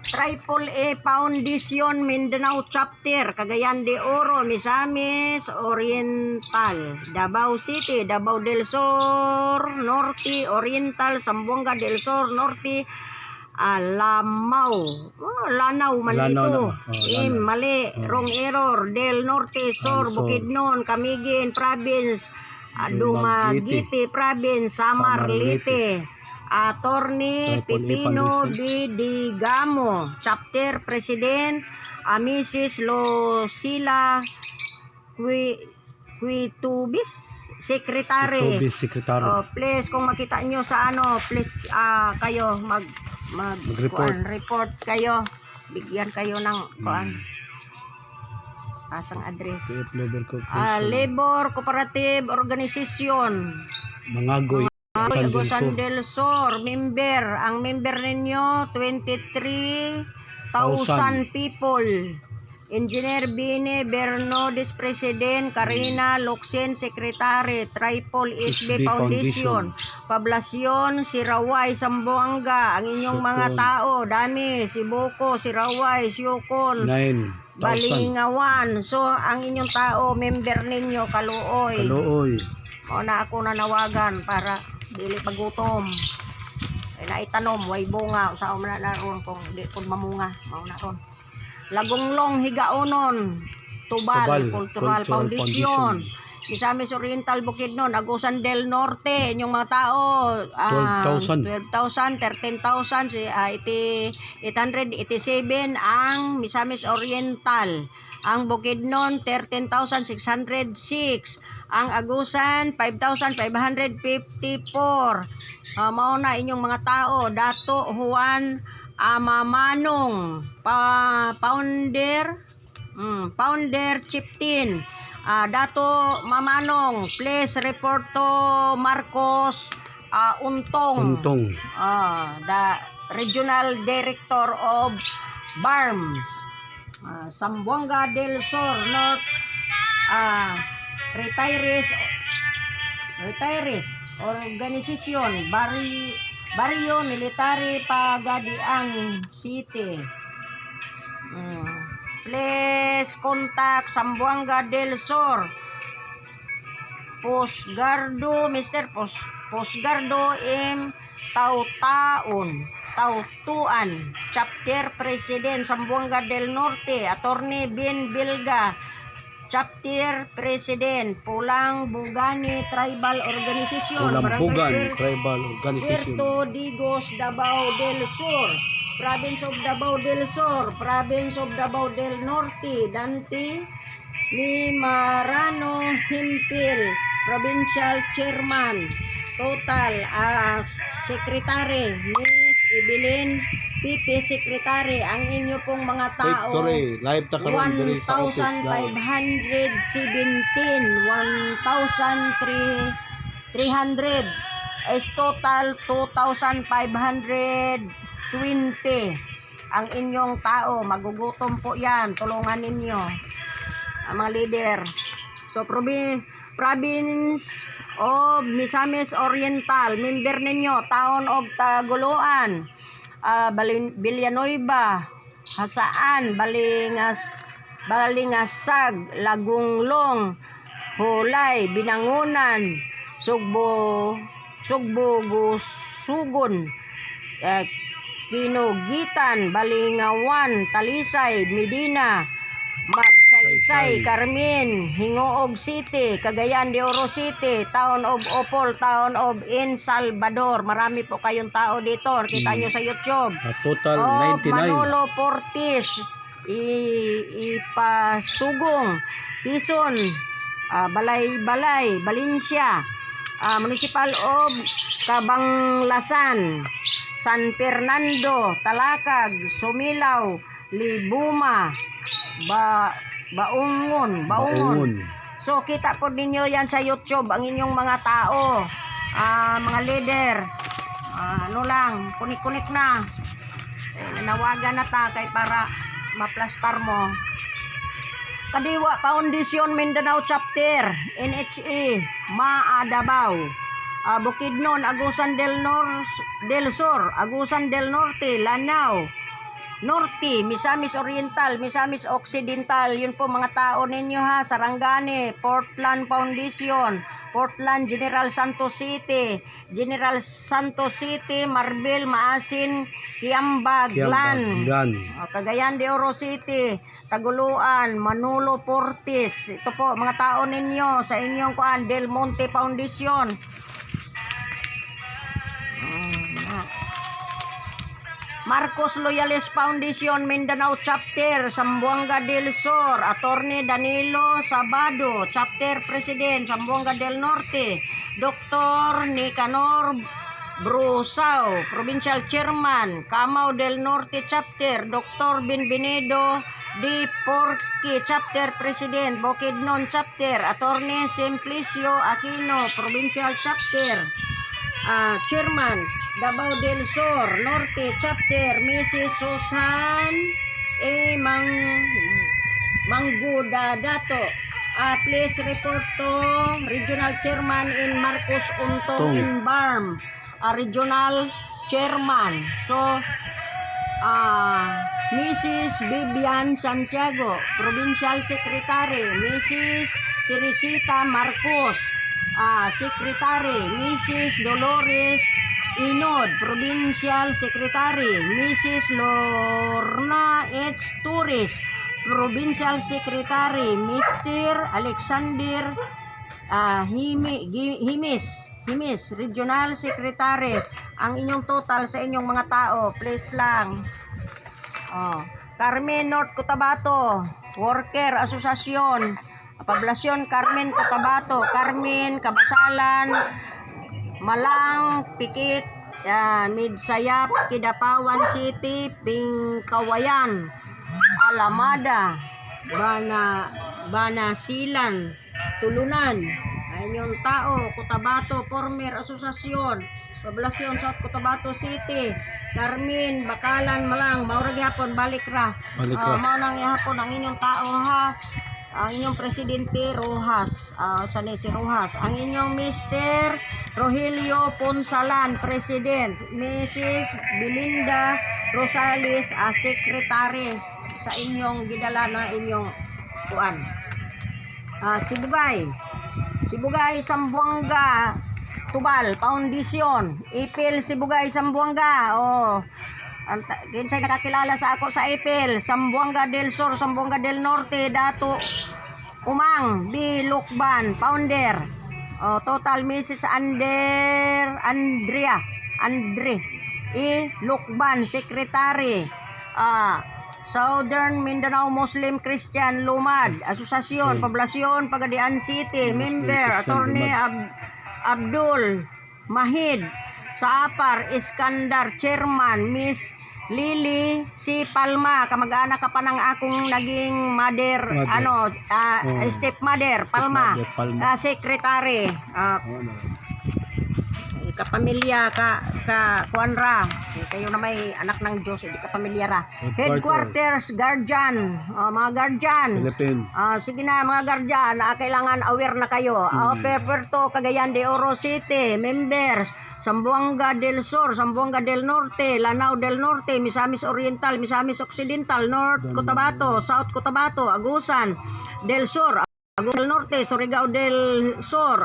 Triple A Foundation Mindanao Chapter, Cagayan de Oro, Misamis Oriental, Davao City, Davao del Sur Norte, Oriental, Zamboanga del Sur Norte, Lamau. Oh, Lanao man Lanao ito. na ba? Oh, Eh, Lanao. Mali, wrong error. Del Norte, Sur, Sur. Bukidnon, Camiguin Province, Dumaguete. Dumaguete Province, Samar, Samar, Leyte. Attorney Triple A Pipino Foundation. B. Digamo, Chapter President, Mrs. Lucila Quitubis, Secretary. Tubis Secretary. Oh, please, kung makita nyo sa ano, please kayo mag mag Mag-report. Kuan, report kayo. Bigyan kayo ng kuan. Asang address. PF Labor Corporation. Labor Cooperative Organization. Mangagoy. Ay, San del Agusan Sur. del Sur, member. Ang member ninyo, 23,000 Thousand. People. Engineer Bini Bernodes, President, Karina Locsin, Secretary, Triple SB SB Foundation, Poblasyon, Siraway, Zamboanga, ang inyong mga Sukon. Tao, dami, Sibuco, Siraway, Siocon, 9,000. Balingawan. So, ang inyong tao, member ninyo, Kaluoy. Kaluoy. Mao na ako nanawagan para dili pagutom. Ay naitanom, way bunga, usa man na ron kung di pud mamunga, mao na ron. Lagonglong Higaonon, Tubal, Tubal, Cultural Cultural Foundation. Foundation. Misamis Oriental, Bukidnon, Agusan del Norte, inyong mga tao, 12,000. 12,000, 13,000, si, 80 887 ang Misamis Oriental. Ang Bukidnon, 13,606. Ang Agusan, 5,554. Mao na inyong mga tao. Dato Juan Amamanong, founder Chieftain. Dato Mamanong, please report to Marcos Untong. Untong. The Regional Director of BARMM. Zamboanga del Sur North Retirees Organization, Barrio Military, Pagadian City. Please contact Zamboanga del Sur. Posgardo, Mr. Posgardo M. Tautaon, Tautuan, Chapter President, Zamboanga del Norte, Attorney Ben Bilga, Chapter President, Pulang Bugani Tribal Organization, Pulambugan Barangay Tribal Organization. Puerto Digos, Davao del Sur, Province of Davao del Sur, Province of Davao del Norte, Dante Mimarano Himpil, Provincial Chairman, Total, Secretary, Miss Evelyn PP Secretary, ang inyo pong mga tao, Victory, live ta karon diri sa office live. 1,517, 1,300 is total 2,520 ang inyong tao. Magugutom po yan. Tulungan ninyo ang mga leader. So, province of Misamis Oriental, member ninyo, Town of Tagoloan, Villanueva, Jasaan, Balingas, Balingasag, Lagonglong, Hulay, Binangonan, Sugbo, Sugbo, Gusugon, Kinoguitan, Balingawan, Talisay, Medina, Magsaysay, Saysay. Carmen, Gingoog City, Cagayan de Oro City, Town of Opol, Town of In Salvador. Marami po kayong tao dito. Kita nyo sa YouTube. A total Of 99. Manolo Fortis, Impasugong, Quezon, Balay-Balay, Valencia, Municipal of Cabanglasan, San Fernando, Talakag, Sumilao, Libuma, Baungon, Baungon. Baungon. So kita po ninyo yan sa YouTube ang inyong mga tao, mga leader. Ano lang, kunik-kunik na. Eh, nanawagan na ta kay para maplastar mo. Kadiwa Foundation Mindanao Chapter, NHA, Maa Davao. Bukidnon, Agusan del Sur, Agusan del Norte, Lanao Norte, Misamis Oriental, Misamis Occidental. Yun po mga tao ninyo ha. Sarangani, Portland Foundation, Portland, General Santos City, General Santos City, Marbel, Maasin, Kiamba, Glan. Glan. O, Cagayan de Oro City, Taguluan, Manolo Portis. Ito po mga tao ninyo sa inyong kuan, Del Monte Foundation. Marcos Loyalist Foundation, Mindanao Chapter, Zamboanga del Sur, Attorney Danilo Sabado, Chapter President, Zamboanga del Norte, Dr. Nicanor Brusao, Provincial Chairman, Camao del Norte Chapter, Dr. Benvenido D. Porqui, Chapter President, Bukidnon Chapter, Attorney Simplicio Aquino, Provincial Chapter, Chairman, Davao del Sur, Norte Chapter, Mrs. Susan A. Mangguda Dato. Please report to Regional Chairman in Marcos Untong Tong. in Barm, Regional Chairman. So, Mrs. Vivian Santiago, Provincial Secretary, Mrs. Teresita Marcos, Secretary, Mrs. Dolores Inod, Provincial Secretary, Mrs. Lorna H. Torres, Provincial Secretary, Mr. Alexander Himis, Regional Secretary. Ang inyong total sa inyong mga tao, please lang. Oh. Carmen North Cotabato, Worker Association, Poblacion Carmen Cotabato, Carmen Kabasalan, Malang, Pikit, Midsayap, Kidapawan City, Pingkawayan, Alamada, Banasilan, Tulunan. Ayun yung tao, Cotabato, Former Association, Poblacion South Cotabato City, Carmen, Bakalan, Malang, Maura gyapon, balik ra. Balik ra. Mao nang gihapon ang inyong tao ha. Ang inyong presidente Rojas, Sanesi Rojas. Ang inyong Mr. Rogelio Ponsalan, President. Mrs. Belinda Rosales, Secretary sa inyong gidala na inyong kuan. Sibugay. Sibugay, Zamboanga, Tubal, Foundation. Ipil, Sibugay, Zamboanga. Oh. Kinsay nakakilala sa ako sa Ipil, Zamboanga del Sur, Zamboanga del Norte, Dato Umang B. Lukban, founder. Oh, total Mrs. Andrea Andre E. Lukban, secretary. Southern Mindanao Muslim Christian Lumad, Asosasyon, Poblasyon, Pagadian City, Muslim member, Christian Attorney Lumad. Abdul Mahid, Saapar Iskandar, Chairman, Miss Lily C. Palma, kamag-anak ka pa ng akong naging mother, Mother. ano, Oh. stepmother, Palma, Stepmother, Palma. Secretary, Oo na. Kapamilya ka ka kuan ra. Eh, kayo na may anak ng Diyos, hindi ka pamilya ra. Headquarters. Headquarters, guardian, oh, mga guardian. Philippines. Sige na mga guardian, kailangan aware na kayo. Puerto Cagayan de Oro City, members, Zamboanga del Sur, Zamboanga del Norte, Lanao del Norte, Misamis Oriental, Misamis Occidental, North Cotabato, South Cotabato, Agusan del Sur, Agusan del Norte, Surigao del Sur,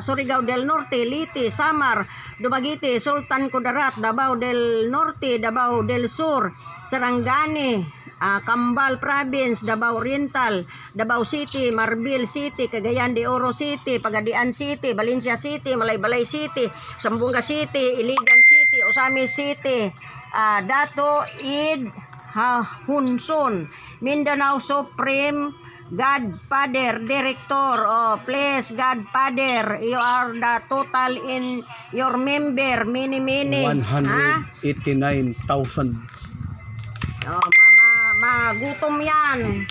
Surigao del Norte, Leyte, Samar, Dumaguete, Sultan Kudarat, Davao del Norte, Davao del Sur, Sarangani, Cambal Province, Davao Oriental, Davao City, Marbel City, Cagayan de Oro City, Pagadian City, Valencia City, Malaybalay City, Zamboanga City, Iligan City, Ozamiz City, Dato Id Hunsun, Mindanao Supreme Godfather, Director, oh, please, Godfather, you are the total in your member, mini mini. Ha? 189,000. Oh, magutom yan.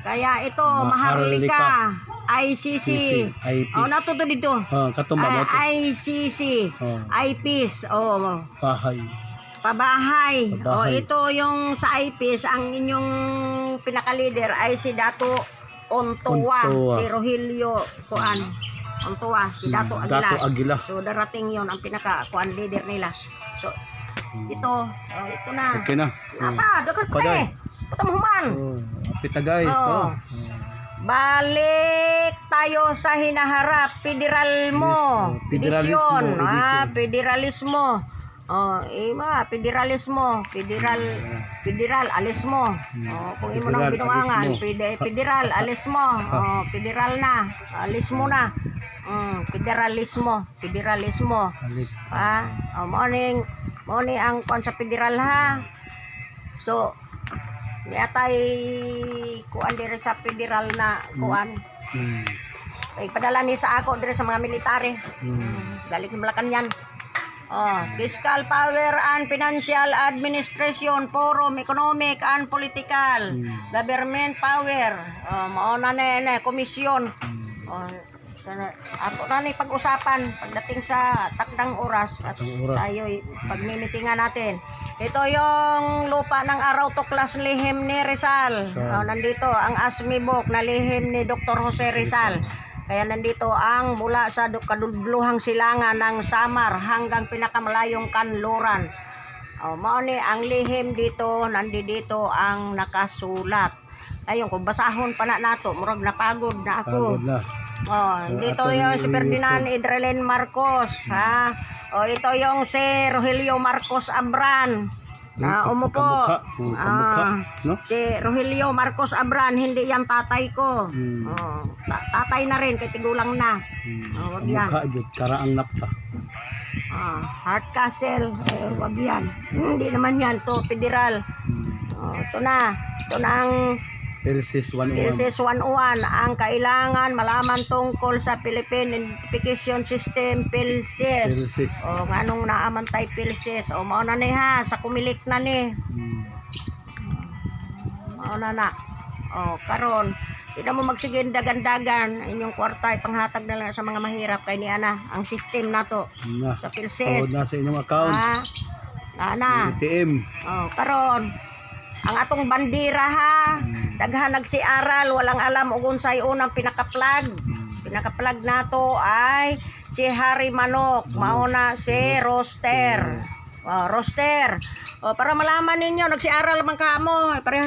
Kaya ito, Maharlika, ICC. IPs. Oh, natuto dito. Ah, katong ba mo to? ICC, Oh. IPs, oh, Bahay. Pabahay. Oh, Pabahay. ito yung sa IPs, ang inyong pinaka-leader ay si Dato Ontowa, Ontowa. si Rogelio Kuan. Ang tuwa, si Dato Aguila. Dato Aguila. So darating yon ang pinaka kuan leader nila. So ito, oh, ito na. Okay na. Oh. Napa, daghan pa Paday. eh. Puta mo human. Oh, apit na, guys, Oh. no? Balik tayo sa hinaharap, federal mo. Yes, oh, federalismo, Edisyon, edisyon. ah, federalismo. Oh, ima, federalismo, federal, federal alismo. Oh, kung imo nang Federal, binuangan, alismo. Federal alismo. Oh, federal na, alismo na. Federalismo, federalismo. Balik. Ah, oh, morning, morning ang kuan sa federal ha. So, niatay kuan dire sa federal na kuan. Kay padala ni sa ako dire sa mga military. Galing Malacanang. Oh, Fiscal Power and Financial Administration Forum Economic and Political. Government Power. Oh, mao na ni komisyon. Oh, sana, ato na ni pag-usapan pagdating sa takdang oras at Takdang oras. tayo'y pagmimitingan natin. Ito yung lupa ng Araw Tuklas, lihim ni Rizal. Rizal. Oh, nandito ang Asmibok na lihim ni Dr. Jose Rizal. Kaya nandito ang mula sa kadudluhang silangan ng Samar hanggang pinakamalayong kanluran. Oh, mao ni ang lihim dito, nandito ang nakasulat. Ayun, kung basahon pa na nato, murag napagod na ako. Pagod na. Oh, dito ato yung ni si Ferdinand Edralin Marcos, ha? Oh, ito yung si Rogelio Marcos Abran na umupo. Kamukha. Oh, kamukha. Ah. No? Si Rogelio Marcos Abran, hindi yan tatay ko. Oh, tatay na rin, kay tigulang na. Oh, wag yan. Kamukha jud karaang napta. Ah, Hart Castle, eh, wag yan. Hindi naman yan, to federal. Oh, ito na. Ito na ang PhilSys 101. PhilSys 101, ang kailangan malaman tungkol sa Philippine Identification System, PhilSys. PhilSys. O nganong naamantay PhilSys. O mao na ni ha, sa kumilik na ni. Mao na na. O karon, di na mo magsige dagan-dagan inyong kwarta ipanghatag na lang sa mga mahirap kay ni ana ang system nato Na. sa PhilSys. Sahod na sa inyong account. Ha? Na na. ATM. Oh, karon ang atong bandira ha. Daghan nagsiaral, walang alam og unsay unang pinaka-flag. Pinaka-flag nato ay si Harry Manok, mao na si Roster. Oh, roster. Oh, para malaman ninyo, nagsiaral man kamo. Parehas